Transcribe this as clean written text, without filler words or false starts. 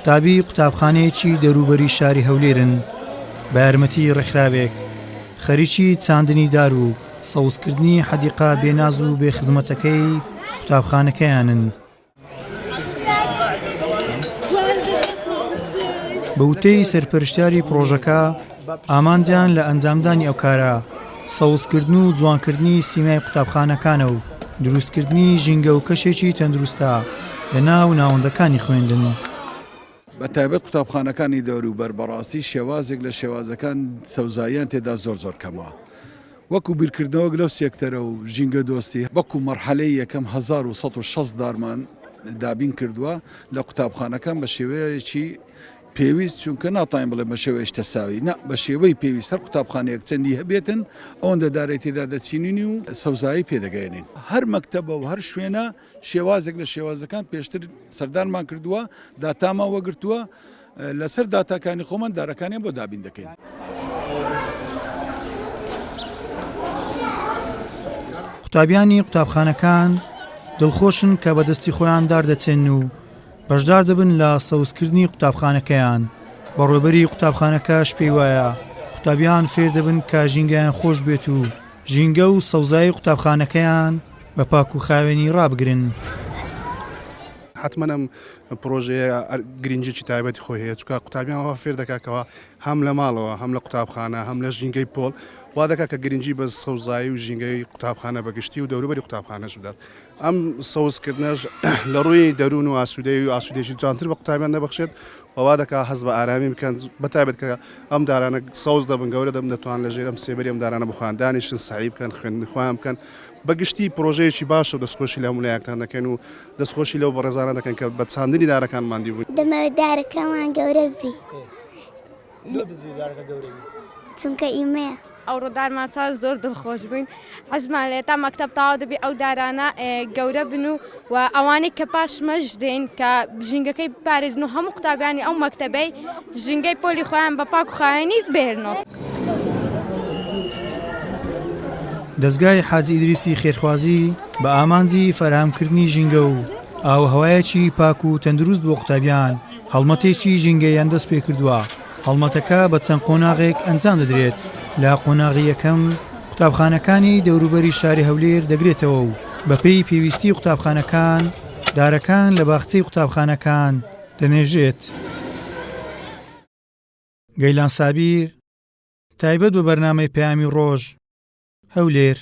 قوتابی قوتابخانەیەکی دەوروبەری شاری هەولێرن بە یارمەتی ڕێکخراوێک خەریکی چاندنی دار و سەوزکردنی حەدیقە بێناز و بێ خزمەتەکەی قوتابخانەکەیانن. بە وتەی سەرپەرشتیاری پڕۆژەکە، ئامانجیان لە ئەنجامدانی ئەو کارە، سەوزکردن و جوانکردنی سیمای قوتابخانەکانە و دروستکردنی ژینگە و کەشێکی تەندروستە لە ناو ناوەندەکانی خوێندن. بە تایبەت قوتابخانەکانی دەوروبەر بەڕاستی شێوازێک لە شێوازەکان سەوزاییان تێدا زۆر زۆر کەمە. وەکو بیرکردنەوەک لەو سێکتەرە و ژینگە دۆستی وەکو مەرحەلەی یەکەم 1160 دارمان دابین کردووە لە قوتابخانەکان بە شێوەیەکی پێویست چونکە ناتوانین بڵێ بە شێوەیەکی تەساوی نا بە شێوەی پێویست هەر قوتابخانەیەک چەندی هەبێتن ئەوەندە دارەی تێدا دەچینین و سەوزایی پێدەگەیەنین هەر مەکتەبە و هەر شوێنە شێوازێک لە شێوازەکان پێشتر سەردانمان کردووە داتامان وەگرتووە لەسەر داتاکانی خۆمان دارەکانیان بۆ دابین دەکەین. قوتابیانی قوتابخانەکان دڵخۆشن کە بەدەستی خۆیان دار دەچێنن و بەشدار دەبن لە سەوزکردنی قوتابخانەکەیان، بەڕێوەبەری قوتابخانەکەش پێی وایە قوتابیان فێر دەبن کە ژینگەیان خۆش بێت و ژینگە و سەوزایی قوتابخانەکەیان بە پاک و خاوێنی ڕابگرن. حەتمەن ئەم پڕۆژەیە گرنگیەکی تایبەتی خۆی هەیە، چونکە قوتابیان وا فێر دەکات کەوا هەم لە ماڵەوە هەم لە قوتابخانە هەم لە ژینگەی پۆڵ وا دەکات کە گرنگی بە سەوزایی و ژینگەی قوتابخانە بە گشتی و دەوروبەری قوتابخانەش بدات. ئەم سەوزکردنەش لە ڕووی دەروون و ئاسوودەیی و ئاسوودەیی جوانتر بە قوتابیان دەبەخشێت و وا دەکات هەست بە ئارامی بکەن بە تایبەت کە ئەم دارانە سەوز دەبن گەورە دەبن دەتوان لە ژێر ئەم سێبەری ئەم دارانە بخۆیان دانیشن سەعی بکەن خوێندنی خۆیان بکەن بە گشتی پرۆژەیەکی باشە و دەستخۆشی لە هەموو لایەکتان دەکەین و دەستخۆشی لەو بەڕێزانە دەکەین کە بە چاندنی دارەکان ماندوو بوون. دەمەوێت دارەکەمان گەورە ببی. چونکە ئیمەیە. ئەوڕۆ دارمان چاند زۆر دڵخۆش بووین حەزمان لێ تا مەکتەب تەواو دەبی ئەو دارانە گەورە بن و و ئەوانەی کە پاش مەش دێن کە ژینگەکەی بپارێزن و هەموو قوتابیانی ئەو مەکتەبەی ژینگەی پۆلی خۆیان بە پاک و خاوێنی بهێنەوە. دەزگای حاجی ئیدریسی خێرخوازی بە ئامانجی فەراهەمکردنی ژینگە و ئاووهەوایەکی پاک و تەندروست بۆ قوتابیان هەڵمەتێکی ژینگەییان دەستپێکردووە، هەڵمەتەکە بە چەند قۆناغێک ئەنجام دەدرێت، لە قۆناغی یەکەم قوتابخانەکانی دەوروبەری شاری هەولێر دەگرێتەوە و بەپێی پێویستی قوتابخانەکان دارەکان لە باخچەی قوتابخانەکان دەنێژرێت. گەیلان سابیر، تایبەت بە بەرنامەی پەیامی ڕۆژ، هەولێر.